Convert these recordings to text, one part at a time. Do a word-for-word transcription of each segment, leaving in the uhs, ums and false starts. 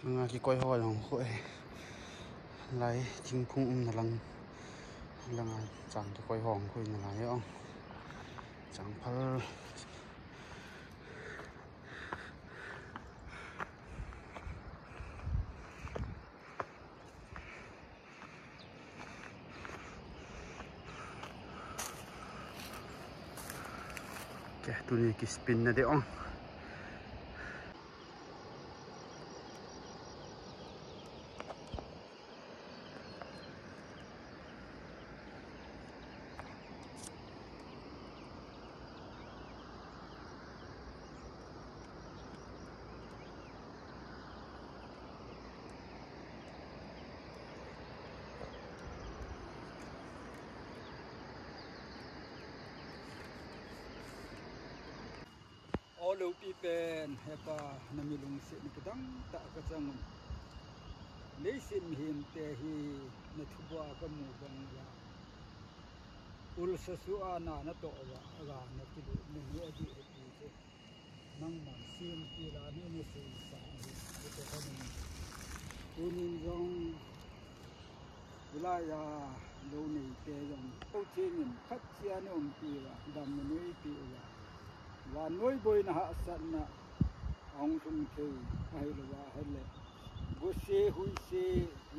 Langa kikoi ho jong khu e. Lai thingphung umna lang. Langa chang kikoi ho khu nalai o. Chang phal. Ke, tuni kispin na de ong. O loupi pen, hepa, na milungsetna kidang tah kachang un. Leiset mihemte hi na thubah kamu bang uva. Ulsa su a na natoh uva, aga na kilut na ni adih uti chu. Nangman semtil a nei na seisah ahi, hiti kha ning. Tunin jong, hilai a lou neite jong, Pathen in phatchia na umpi uva, damna na neipeh uva. Vannoi boina hahsatna ahung lhung thei, ahilouva ahile. Gose, huise,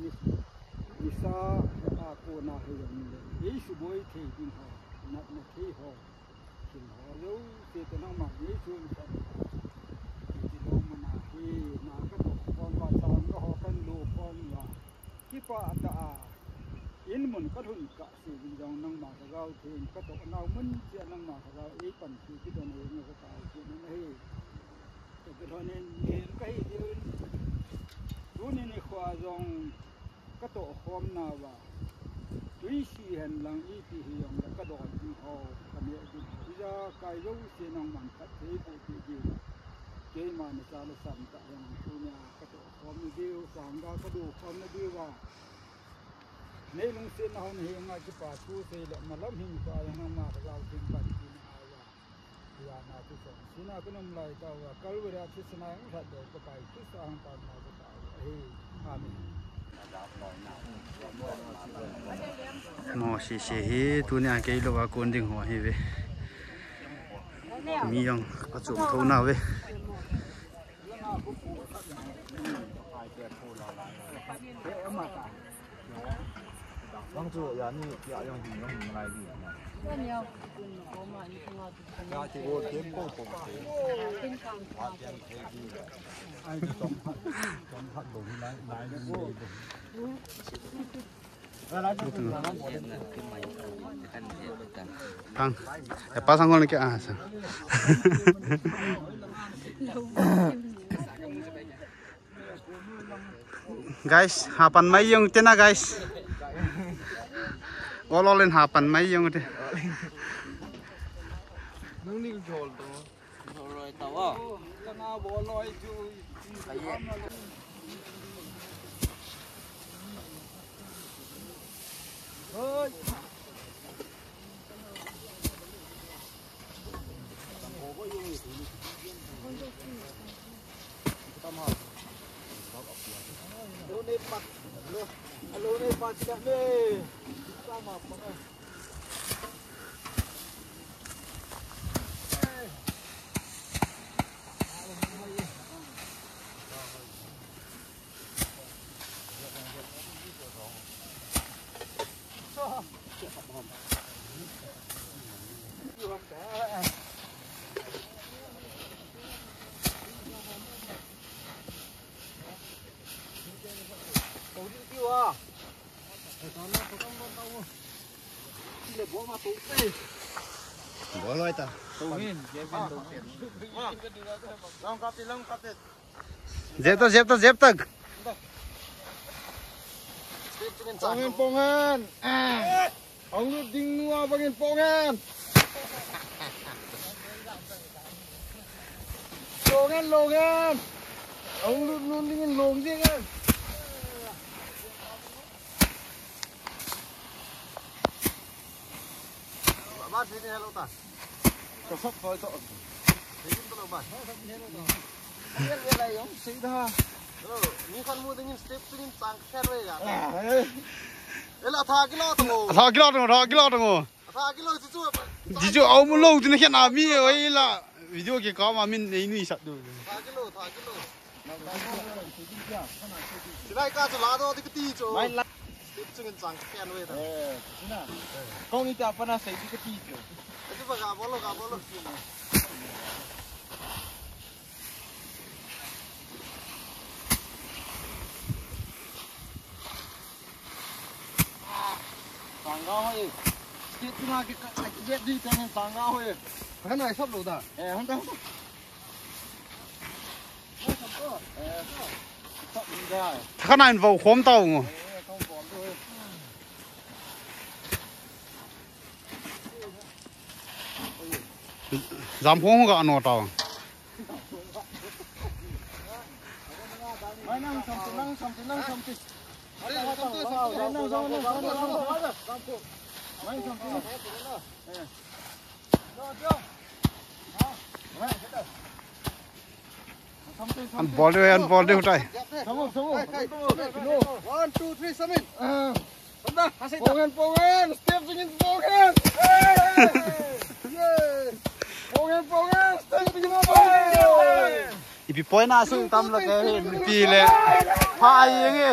ni-, nisa, a kona hijongle. Ei suboi thei ding ho, natna thei ho. Thil ho jouse toh nangma nei chun kan. Hiti lou mun a hi, na katoh khom uva, chang ka ho kan lo khom uva. Kipah tah a. In mun kalhun kah se ding jong nangma Lhagao Theng katoh nau mun cheh a nangma Lhagao eipanpi kidon e nge ka kai kit na hi. Ka kilhon in mihem kahi diu in. Tuni nikho a jong katoh khom nauva. Tuisi hen lang ipi hijongle kadon ding ho, kaneh ding ho. Ijakai jouse nangman phatthei boh peh diu. Keima na cha le cham tah jong tunia katoh khom na diu, chang ga kado khom na diuva. Nei lungsetna ho na henga kipa thu sei le malam hin ka nangma Lhagao Theng panpina a uva. Hia na chu chon. Sina ka nom lai tauva. Calvary a thisan a hung lhat deu ka Pai Christa hung panna ka tauva. Ahi. Amen. Mo sese hi tunia kei louva kon ding ho ahiuve. Mi jong achom thou nauve. Bang chu ya ni ya jong hin jong hin ngai di. Ya ti go kem ko ko. Wa tiang thei di. Ai ti tong phat, tong phat dong nai, nai di. Thang. Eh, pa sang ngol ke ah, sang. Guys, hapan mai jong te na, guys. Ol ol in hapan mai jong te. Nang ni jol to. Jol roi ta wa. Oi. Bol hoi ta. Long kap ti, long kap ti. Jep tak, jep tak, jep tak. Pongen, pongen. Ahung lut ding nua bangin pongen. Pongen, pongen. Ahung lut nun dingin long dingin. Ba, sini hello ta. Kosok koi to. Sini to ba. Hello ta. Hello ta. Hello, mi khat mu dingin step dingin chang khen ve ga. Eh. Ela tha kilo to. Tha kilo to, tha kilo to. Tha kilo chu chu. Ji chu au mu lo chu na khen a mi oi la. Video ke ka ma min nei nui sat du. Tha kilo, tha kilo. Silai ka chu la do ti kati chu. Step dingin chang khen ve ta. Eh, sina. Kong ita pa na sei ti kati chu. Ati ba ga bolo, ga bolo. Sangga ho ye. State na ke ka, ka, ke di tene sangga ho ye. Kana isap lo da. Eh, hon da. Thakhat na in vau khom tau ngo. Jam khong ga no tau. An bol de, an bol de utai. One, two, three, Samin. Pongen, pongen, step dingin pongen. Yes. Pongen, pongen, step dingin pongen. Ipi poi na su tam la ke ipi le. Pha ai nge.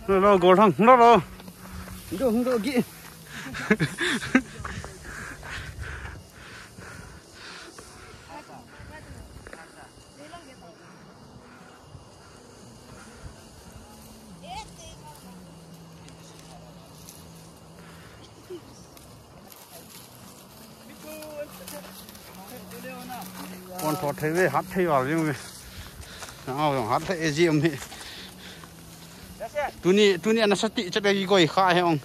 Lo, lo, gol thang, lo, lo. Hung do, hung do, gi. Kon tho thei ve, hat thei val jing ve. Nang au jong hat thei e ji um hi. Tuni, tuni ana sati chat ki koi kha he ong.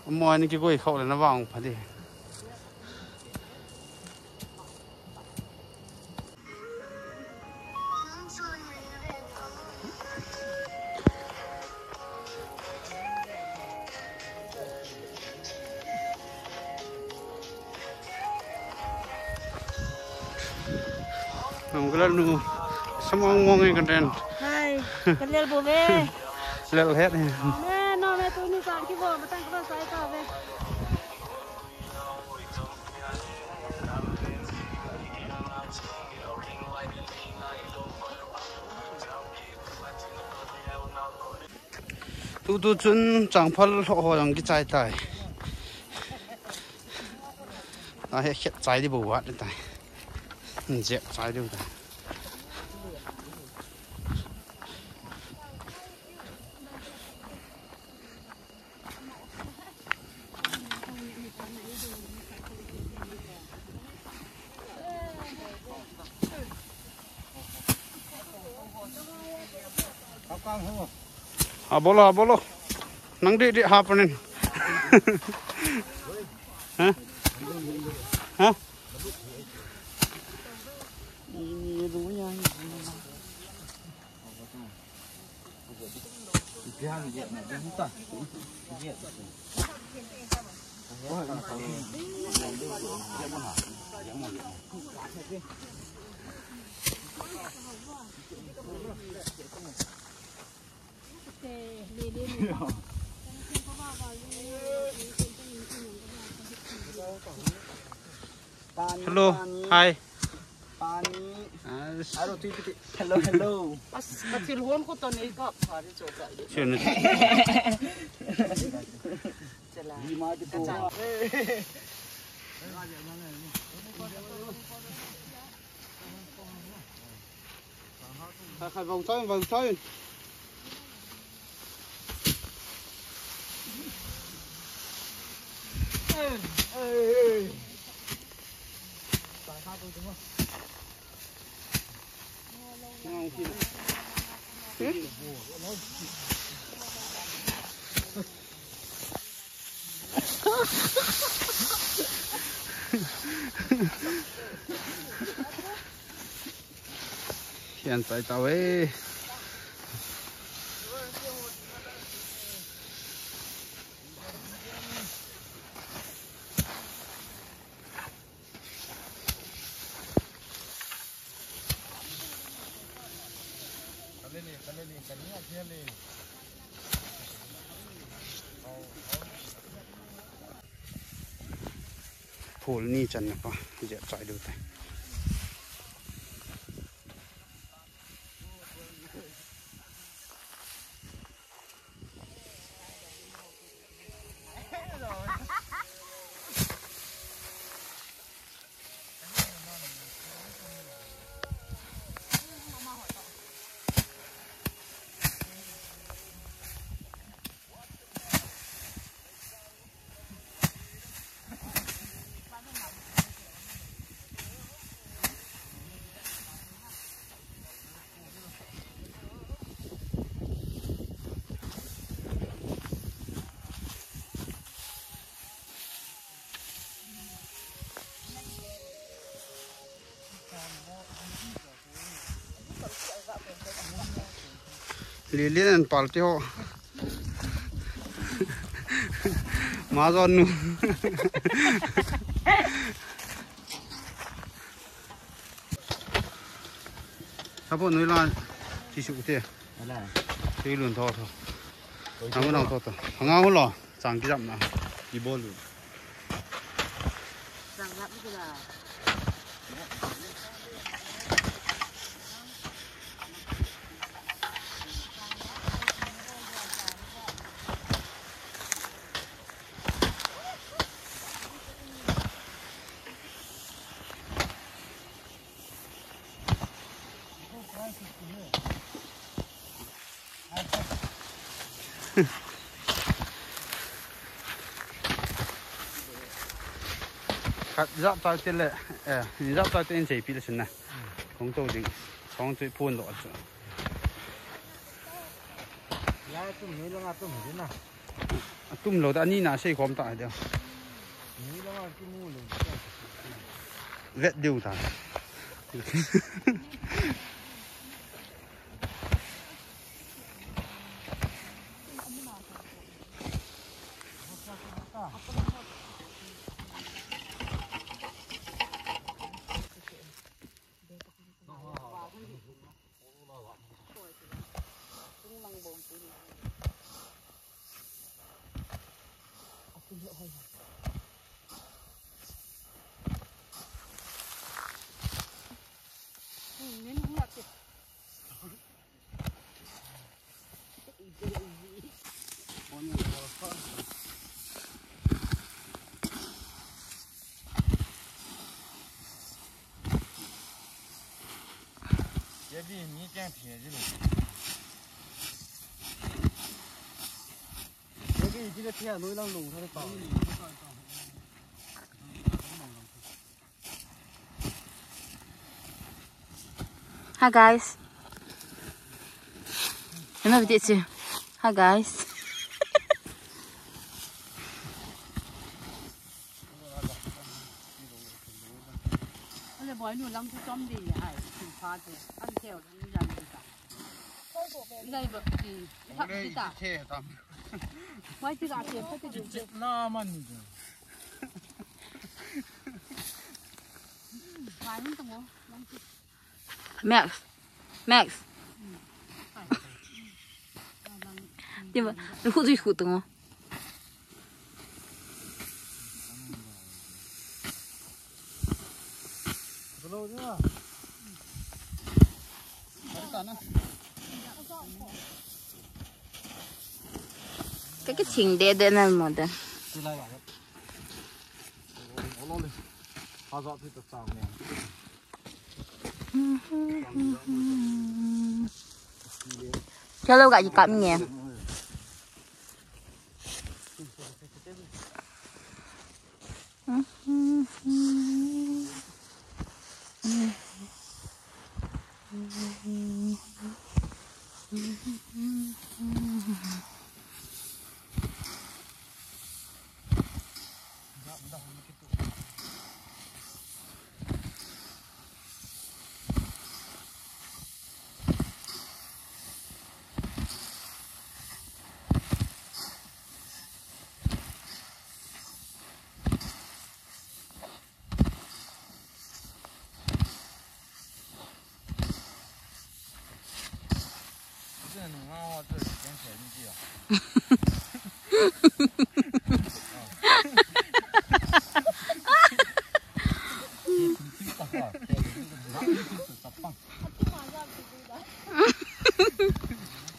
Mo ni ki koi khau le na vang pha di. Nang kalal nu, samong mong e kan den. Hai, kalal bo ve. Lal het. Ne, no, ne, tu ni sang ki bo, batang ka sai ka ve. Tutu chun changphal ho ho jong kichai tai. Ahe khet chai di bou vat tai. Jep chai di tai. Ha bolo, ha bolo. Nang di di ha panin. Ha? Ha? Hello, hi. Pani. As. Aro, tu piti. Hello, hello. As, kathil hon ko to nei ka phari cho ka. Sure. Chala. Di ma di to. Acha. Khai, khai, vòng xoay, vòng xoay. Hian chai tau e. Phul ni channa pa, jep chai diu tai. Lilin and Palti ho. Majon nu. Sapo noi la ti su te. Ala. Ti lun tho tho. Oi, ang nang tho tho. Ang ang lo. Chang kijap na. Ibol lu. Chang lap ni la. Khat jap tai te le, eh, ni jap tai te in sei pi le sin na. Kong to ding, kong to phun do chu. Ya tum ni lo nga tum ni na. Atum lo ta ni na sei khom ta dia. Ni lo nga ki mu lo. Vet diu ta. Hi guys. Hi guys. Max, Max. Tiba, hu zui hu tungo. Cái cái chuyện để để nên mà để. Cho lâu gãi gì cắm nghe.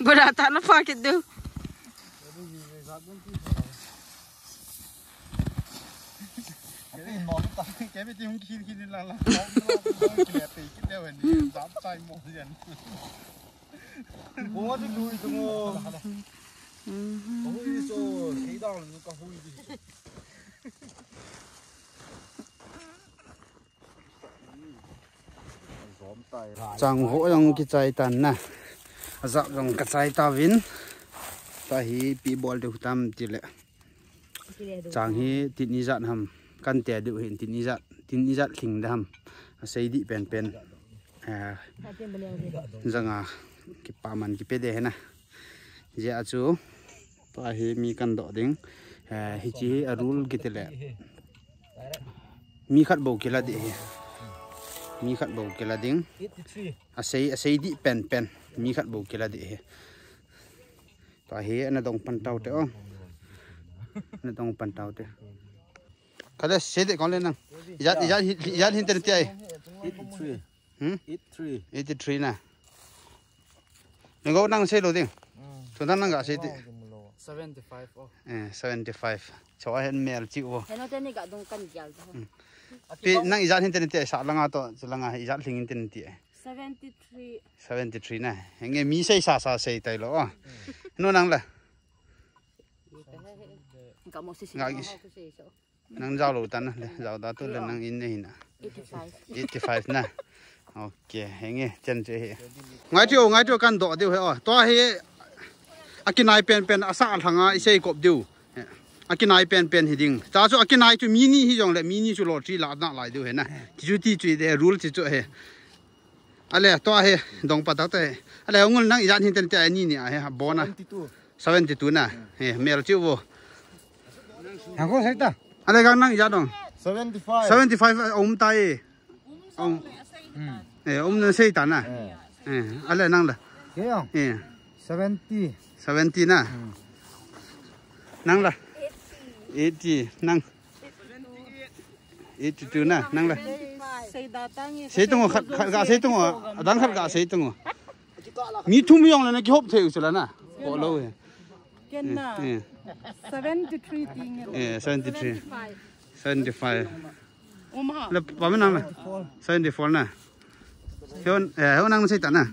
Bora ta na pocket do. Chang ho jong kichai tan na. Ajap jong kachai tauvin. Tahi ipi bol diu tam tile. Chang hi tin ijat ham. Kan te diu hin tin ijat. Tin ijat lhing da ham. Asei dih penpen. Eh, janga kipaman kipe de hena. Jeh a chu. Tahi mi kan doh ding. Eh, hichi hi a rule kiti le. Mi khat bou kila ding ahi. Mi khat bou kila ding. Asei, asei dih penpen. Mi khat bou kila ding ahi. Tahi ana dong pan tau te o. Ana dong pan tau te. Kale sei de kon le nang. Ijat, ijat, ijat hin ten ti ai. Eighty-three. Hmm? Eight three. Eighty-three na. Nang go nang sei lo ding. Hmm. Thu nang nang ga sei ti. Seventy-five o. Eh, seventy-five. Cho a hen mel chi o. Heno te ni ga dung kan gial. Hmm. Pi nang ijat hin te ni te sa langa to, sa langa ijat lhing hin te ni ti. Seventy-three. Seventy-three na. Henge mi sei sa sa sei tai lo. Hmm. No nang la. Ga mo sei sei. Nang jao lo tan na le, jao da tu le nang in ne hin na. Eighty-five. Eighty-five na. Ok, henge, chen che he. Ngai tio, ngai tio kan doh diu he o. Tua he, akinai penpen, asa lhanga, isei kop diu. Akinai penpen hi ding. Ta chu akinai chu mi ni hi jong le, mi ni chu lottery la na lai diu he na. Ti chu ti chu de, rule ti chu he. Ale, tua he, dong pa ta te. Ale, ngul nang ijat hin ten te ai ni ni a he, ha, bona. Seventy-two. Seventy-two na. He, mel chiu vo. Hako sei ta. Ale, gang nang ijat dong. Seventy-five. Seventy-five, eh, um ta e. Um. Hmm. Eh, um na sei ta na. Eh. Eh, ale nang la. Ke yong. Eh. Seventy. Seventy na. Hmm. Nang la. Eighty. Nang. Eighty-two na, nang la. Sei da tang e. Sei tung o, khat, khat ga sei tung o. Adang khat ga sei tung o. Mi thum jong le na kihop thei u chu la na. Ko lo e. Ken na. Eh. Seventy-three ting e. Eh, seventy-three. Seventy-five. Seventy-five. Um ha. Le pa me nang la. Seventy-four na. Heo, eh, heo nang sei ta na.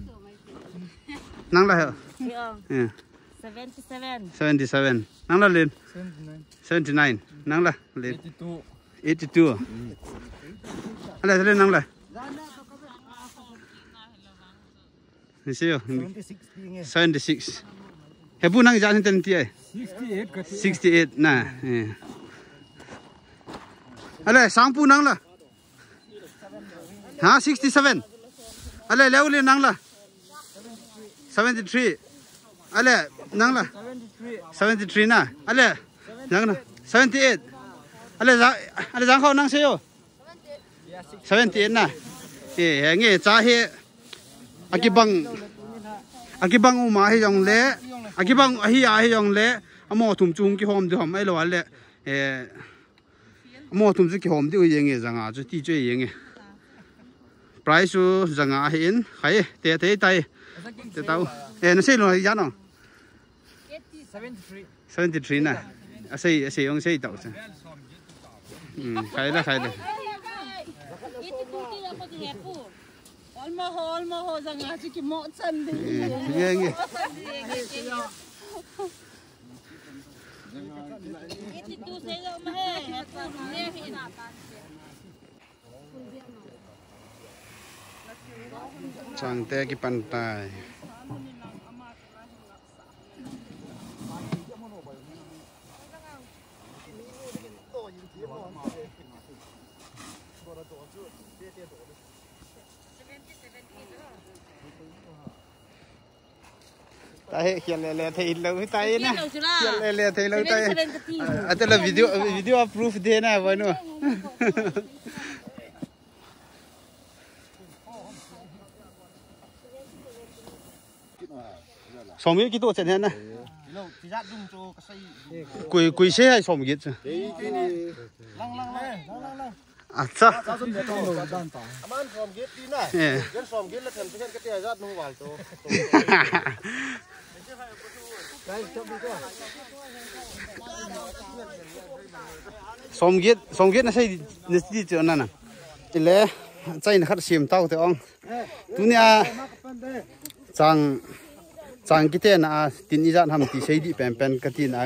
Nang la heo. Heo. Eh. Seventy-seven. Seventy-seven. Nang la len. Seventy-nine. Seventy-nine. Nang la len. Eighty-two. Eighty-two. Ale, ale, nang la. Ni sei o. Seventy-six ting e. Seventy-six. Hepu nang ijat hin ten ti ai. Sixty-eight ka ti. Sixty-eight na. Eh. Ale, Sangpu nang la. Ha, sixty-seven. Ale, Leuli nang la. Seventy-three. Ale, nang la. Seventy three na. Ale, nang na. Seventy eight. Ale, ja, ale, jang kho nang sei o. Seventy eight na. Eh, nge cha he. Akibang. Akibang uma hi jong le. Akibang ahi a hi jong le. Amo thum chung kihom di hom ai lo ale. Eh, Amo thum chu kihom diu jeng e, janga chu ti chu jeng e. Price chu janga ahin, khai, te te tai. Te tau. Eh, na sei lo ya no. Seventy three. Seventy three na. Asei, asei ong sei tau chu. Hmm, khai la, khai la. Olmo ho, olmo ho, janga chu kimo chan di. Eh, jeng e. Changte kipan tai. Ta he, khial le le thei lou tai na. Khial le le thei lou tai. Seven, seven thirty. Ate la video, video proof de na, boy no. Som git kitoh chen hen na. Kui, kui sei hai som git chu. Lang, lang, lang, lang, lang, lang. Acha. Aman som git ti na. Eh. Jan som git la them chen ka ti jat nu wal to. Som git, som git na sei na ti chu na na. Ile, chai na khat sim tau te ong. Tunia chang, chang kite na a tin ijat ham ti sei di pen pen ka ti na,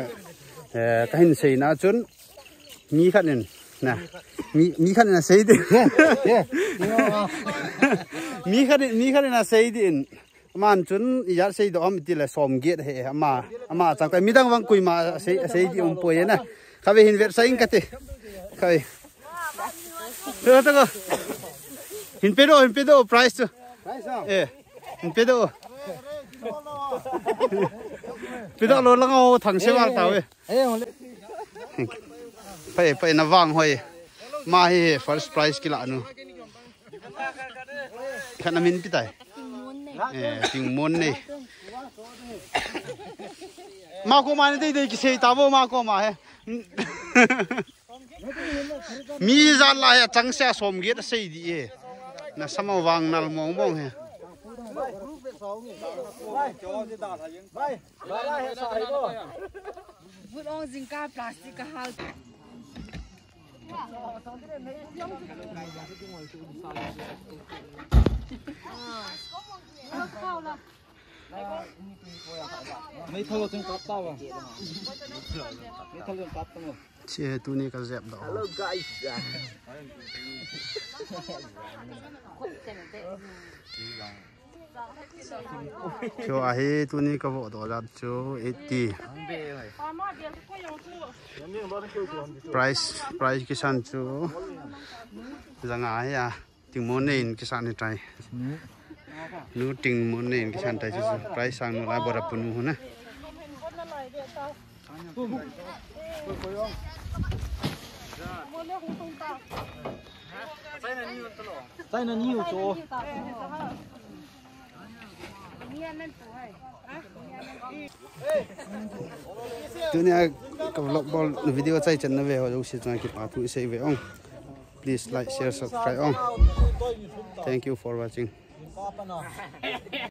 eh, ka hin sei na chun mi khat in na, mi, mi khat in a sei di. Mi khat in, mi khat in a sei di in. Aman chun ijat sei do ham ti le som git he ama, ama chang ka midang vang kui ma sei, sei di um poi na. Kave hin vet sa ing ka ti. Kave. Te ta ko. Hin pe do, hin pe do price chu. Price ah. Eh. Hin pe do. Pe do lo lang o thang se wal ta ve. Eh, eh, ole. Pai, pai na vang hoi. Ma hi first prize kila nu. Khat na min pi tai. Eh, ting mon nei. Ma ko ma nei dei dei kisei ta vo ma ko ma he. Mi jat lai a chang sia som git a sei di e. Na sama vang nal mong mong he. Vut ong jingkah plastic ka hal. Mei thalo chung kap ta ba. Mei thalo chung kap ta mo. Che tuni ka jep do. Hello guys. Chu ahi tuni ka vo do jat chu eighty. Price, price kisan chu janga ahi a. Tingmon nei in kisan ni tai. Nu tingmon nei in kisan tai chu, chu. Price sang nu lai bora punu hu na. China ni u cho. Tunia ka vlog bol video chai chan na ve ho jouse chunga kipa thu i sei ve ong. Please like, share, subscribe ong. Thank you for watching.